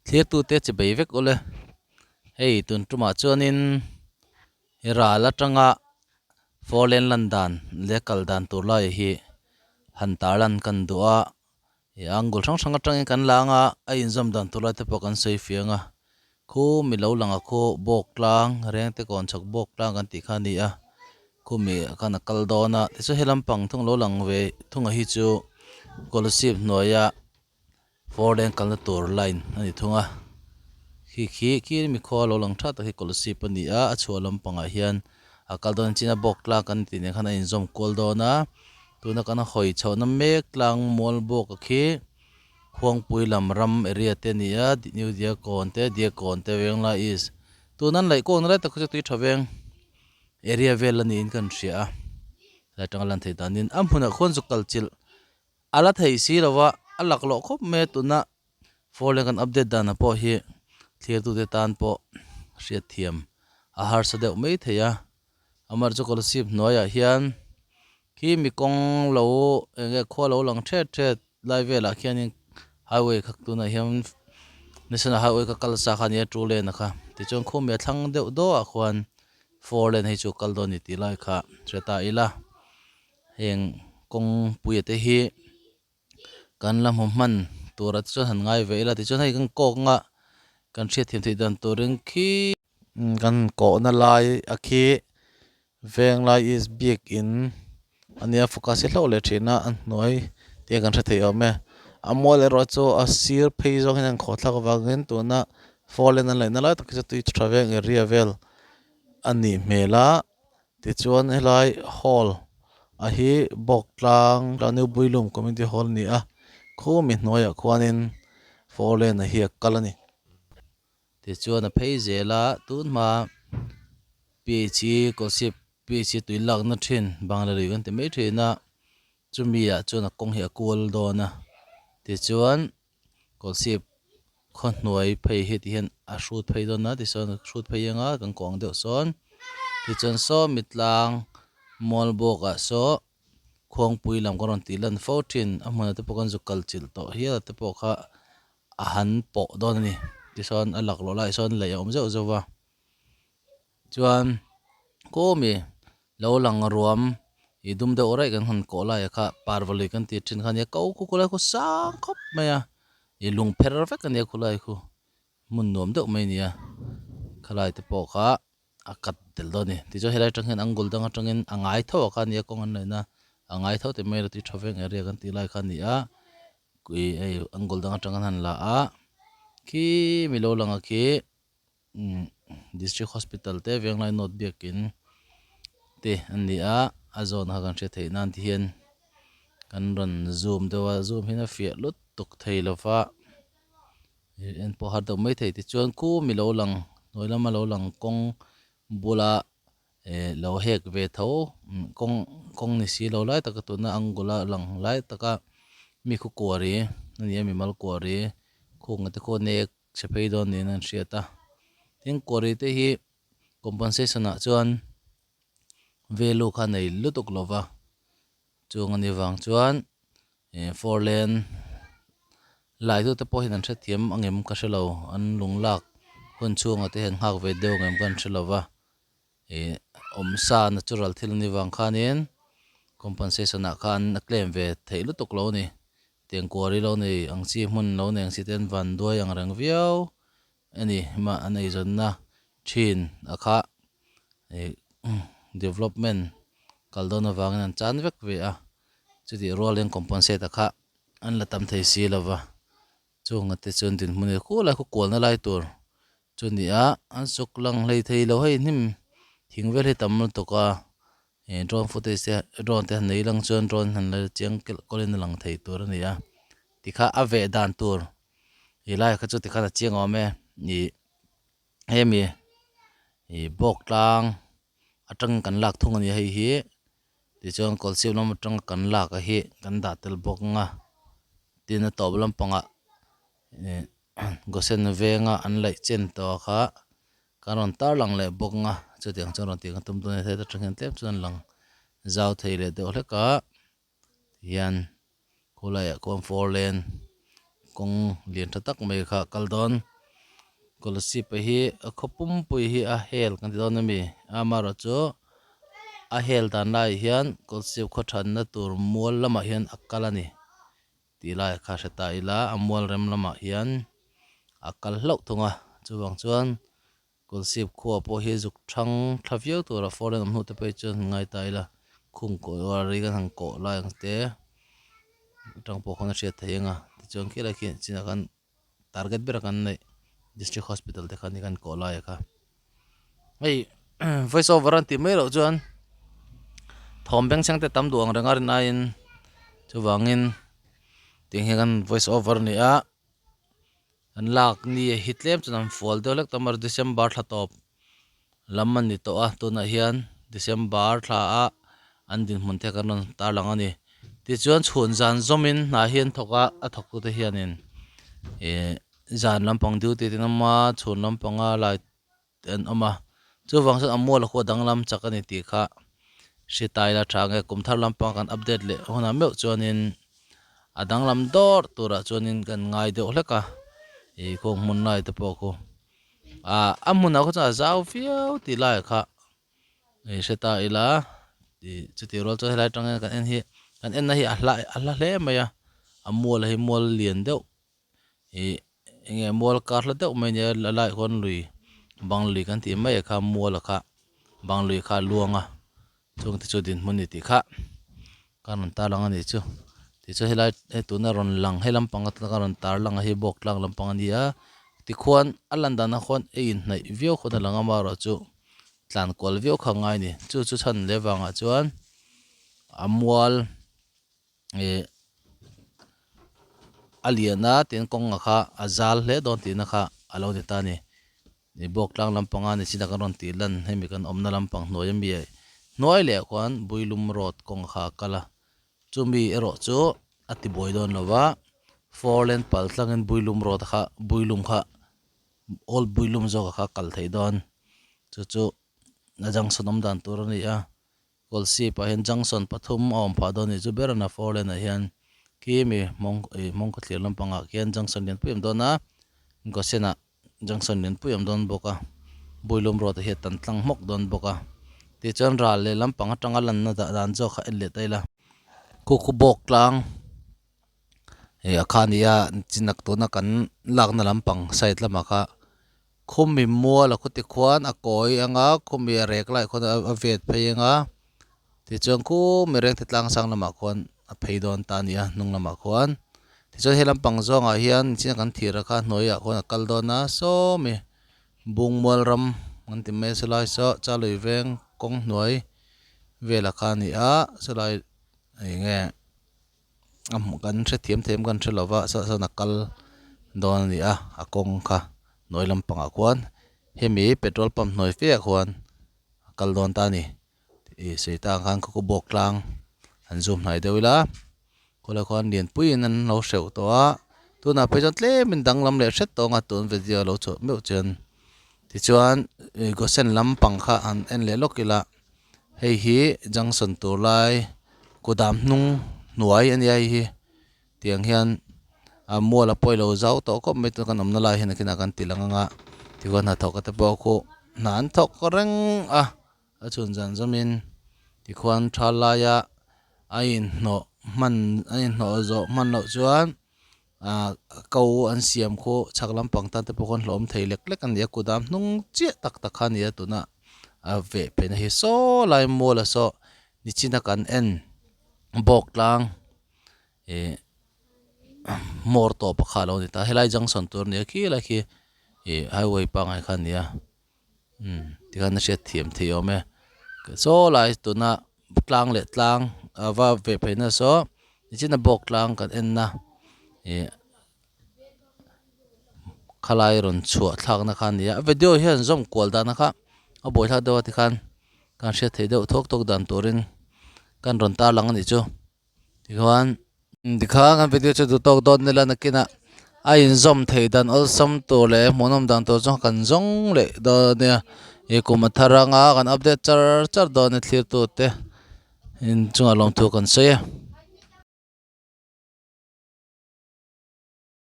Thirtute chi bei vek ule. Hei tun tumah chuanin he ral atanga four lane lan dan leh kal dan tur lai hi han tarlan kan duh a. Ih angle hrang hrang atangin kan lang a, a inzawm dan tur lai te pawh kan sawi fiang a. Khu mi lo lang a khu bawk tlang rengte kawn chhak bawk tlang kan tih kha a ni a. Khumi khan a kal dawn a tichuan he lampang thung lo lang ve thunga hi chu Kolasib hnuaia four lane kalna tur line a ni thung a khi khi khi mi khua lo lang tha tak hi Kolasib a ni a a chhuah lampangah hian a kal dawn chin a bawk tlang kan tih nen khan a inzawm kual dawn a tuna kan hawi chhohna mek tlang mual bawk a khi Khuangpui lam ram area te a ni a New Diakawn te Diakawn te Venglai East tuna an laih kawkna lai tak kha chu tui tha veng. Area vel a niin kan hria a helai atanga lan theih danin a hmunah khuan chu kal chilh a la theih si lo va a laklawh khawp mai a tuna four lane kan update danah pawh hi thlir tute tan pawh hriatthiam a harsa deuh mai thei a amaherawhchu Kolasib hnuaiah hian khi mi kawng lo eng nge khua lo lang thet thet lai velah khianin highway kha tunah hian national highway kha kal sa kha a nia two lane a kha tichuan khumi a thlang deuh dawhah khuan four lane hei chu a kal dawn a ni tih lai kha hre ta ila heng kawngpuia te hi kan la hmu hman turah te chuan han ngai ve ila tichuan hei kan kawk anga kan hriatthiam theih dan turin khi kan kawhna lai a khi Venglai East biakin a nia focus hi hlauh leh thin a a hnuai te kan hre thei awm e a mual erawh chu a sir phei zawng hian an khawh thlak avangin tuna four lane an laihna lai tak hi chu tui tha veng area vel a nih hmel a tichuan helai hall a hi bawk tlang New Builum community hall a ni a khumi hnuaiah khuanin four lane a hi a kal a ni. Tichuan a phei zel a, tun hma PHE Kolasib PHE tui lakna thin Bangla lui kan ti mai thin a, chumi ah chuan a kawng hi a kual dawn a, tichuan Kolasib khaw hnuai phei hi ti hian a hrut phei dawn a, tichuan a hrut phei anga kan kawng deuh sawn, tichuan saw mi tlang mual bawk ah saw khuangpui lam ka rawn tih lan fo thin a hmunah te pawh kan zu kal chilh tawh hial te pawh kha. a han pawh dawn a ni tichuan a laklawh lai sawn laih a awm zeuh zeuh va chuan kawmi lo lang ruam ih dum deuh raih kan han kawh lai kha parva lui kan tih thin kha nia ko khu khulai khu sang khawp mai a ih lung pher vek a nia khulai khu hmun nuam deuh mai a ni a khalai te pawh kha a kat tel dawn a ni tichuan helai atang hian angle dang atangin a ngai tho a kha nia kawng an laihna a ngai tho tih mai tui tha veng area kan tih lai kha a ni a. Ih hei angle dang atang an han la a khi mi lo lang a khi umm district hospital te Venglai north biakin te an ni a a zawn kha kan hriat theih nan ti hian kan rawn zoom deuh a zoom hian a fiah lutuk thei lo va ih en pawh har deuh mai thei tichuan khu mi lo lang hnuai lama lo lang kawng bula eh lo hek ve tho kawng kawng ni si lo lai taka tuna angle a lang lai taka mi khu kuari a ni a mimal kuari khung te khu a nek chhe phei dawn niin an hriat a tin kuari te hi compensation ah chuan value kha nei lutuk lo va chung a nih vang chuan eh four lane lai tu te pawh hian an hrethiam ang em ka hrelo an lung lak hun chhungah te hian nghak ve deuh ang em ka an hrelo va ih awm sa natural thil a nih vang khanin compensation ah khan a claim ve theih lutuk lo a ni tiang kuari lo nei ang chi hmun lo nei ang chi te an van duai ang reng viau a ni mah an eizawnna thin a kha ih development kal dawn avangin an chan vek ve a chutih rualin compensate a kha an la tam thei si lo va chung te chuan dinhmun hi khulai khaw kualna lai tur chu a ni a an suk lang hlei thei lo hei hnim thing vel hi tam lutuk a ih drone footage te drone te han nei lang chuan drone han la chiang kelh kawlin a lang thei tur a ni a tikha a veh dan tur ih lai kha chu tikhan a chiang awm e ih hemi ih bawk tlang atangin kan lak thung a ni hei hi tichuan kawlchhip lam atanga kan lak a hi kan dah tel bawk ang a tin a tawp lampangah ih Gosen venga an laih chen tawh kha kan rawn tar lang leh bawk ang a chutiang chuan rawn tih kan tum dawn a ni heta tang hian tlem chuan lang zau thei leh deuh hlek a hian khawlaiah khuan four lane kawng lian tha tak mai kha a kal dawn. Kolasib hi a khaw pumpui hi a hel kan ti dawn a mi amaherawhchu a hel dan laiah hian Kolasib khaw thatna tur mual lamah hian a kal a ni tih lai kha hre ta ila a mual rem lamah hian a kal hlauh thung a chuvang chuan Kolasib khua pawh hi zuk thang thla viau tura foreign awm hnu te pawh hi chuan han ngai ta ila khung kawh rei kan han kawh lai ang te atang pawh khawn a hriat theih ang a tichuan khilai khi chinah khan. Target ber a kan neih district hospital te kha ni kan kawh lai a kha hei voice over an tih mai loh chuan thawm bengchheng te tam duh ang reng a rin aiin chuvangin tiang hian kan voice over a ni a an lak ni hi tlem chuan an fual deuh hlek tawh a December thla tawp. lam a ni tawh a tunah hian December thla a an dinhmun te kan rawn tarlang a ni tichuan chhun zan zawmin hna hi an thawk a a thawk tute hianin ih zan lampang duty te an awm a chhun lampanga light te an awm a chuvang chuan a mual a khuh danglam chak a ni tih kha hri tai la tha nge kum thar lampang kan update leh hunah meuh chuanin a danglam dawrh turah chuanin kan ngai deuh hlek a ih kawng hmun lai te pawh khu. Ah a hmunah khaw chuan a zau viau tih laiah kha ih hre ta ila ih chutih rual chuan helai atang hian kan en hi kan en na hi a hla a hla hle mai a a mual hi mual lian deuh ih eng nge mual kar hla deuh mai a nia a laiah khuan lui bang lui kan tih mai ah kha mual a kha bang lui kha a luang a. Chung te chu dinhmun ni tih kha ka rawn tar lang a nih chu. Tichuan helai hei tuna rawn lang he lampang atanga rawn tar lang a hi bawk tlang lampang a ni a. Tikhuan a lan danah khuan ei inhnaih viau khawn a lang a amaherawhchu tlan kual viau kha a ngai a ni. Chu chu chhan leh vangah chuan a mual ih a lian a tin kawng a kha a zal hle dawn tihna kha a lo ni ta a ni. Ih bawk tlang lampanga ni chin a kan rawn tih lan hemi kan awmna lampang hnuai ami hnuai leh khuan Builum road kawng kha a kal a chumi erawh chu a ti buai dawn lo va four lane pal tlangin Builum road kha Builum kha old Builum zawk a kha a kal theih dawn chu chu a junction awm dan tur a ni a. Kawlsip ah hian junction pathum a awm phah dawn a nih chu ber a four lane ah hian khi mi hmawng ih hmawng khawthlir lampang ah khian junction lian pui a awm dawn a Gosen ah junction lian pui a awm dawn bawk a Builum road ah hian tan tlang hmawk dawn bawk a tichuan ral leh lampang atanga lanna dah dan zawk kha en leh ta ila khu khu bawk tlang ih a kha a ni a chinak tuna kan lakna lampang side lamah kha. Khumi mual a khawti khuan a kawi ang a khumi a rek lai khuan a vet phei ang a tichuan khumi rengte tlang sang lamah khuan a phei dawn ta a ni a hnung lamah khuan tichuan he lampang zawngah hian nichina kan thir a kha hnuaiah khuan a kal dawn a sawmi bungmual ram an ti mai a sawlai saw chalui veng kawng hnuai velah kha a ni a sawlai eng nge. A hmuh kan hrethiam thei em kan hre lova saw sawn a kal dawn a ni a a kawng kha hnuai lampangah khuan hemi petrol pump hnuai fe ah khuan a kal dawn ta a ni ih sawi tak ang khan khaw bawk tlang an zoom hnai deuh ila khawlai khuan lianpuiin an lo hreuh tawh a tunah phei chuan tlemin danglam leh hret tawh ang a tun video lo chhuah meuh chuan tichuan ih gawsen lampang kha han en leh lawk ila. Hei hi junction tur lai kudam hnung hnuai a nia hei hi tiang hian a mual a pawi lo zau tawh khawp mai tuna kan awmna lai hian nakinah kan ti lang anga tikhuan hnathawk te pawh khu hna an thawk reng a a chhun zan zawmin tikhuan tha laia a inhnawh hman a inhnawh zawh hman loh chuan. Ahh ko an siam khu chhak lampang tan te pawh khawn hlawm thei lek lek a ni a kudam hnung chiah tak tak kha a ni a tuna a veh phei na hi saw lai mual a saw nichina kan en bawk tlang ih hmawr tawp a kha a lo ni ta helai junction tur a ni a khi lai khi ih highway pangngai kha a ni a. Umm tikhan a hriat thiam thei awm e saw lai tuna tlang leh tlang a va ve phei na saw nichina bawk tlang kan en na ih khalai rawn chhuah thlak na kha a ni a video hian zawm kual dan a kha a buai thlak deuh a tikhan kan hriat theih deuh thawk thawk dan turin kan rawn tarlang a nih chu. Tichuan tikhan kan video chu duh tawk dawn nila nakinah a inzawm theih dan awlsam tur leh hmuhnawm dan tur chu kan zawng leh dawn ania ih kum a thar anga kan update char char dawn a thlir tute inchungah lawmthu kan sawi a.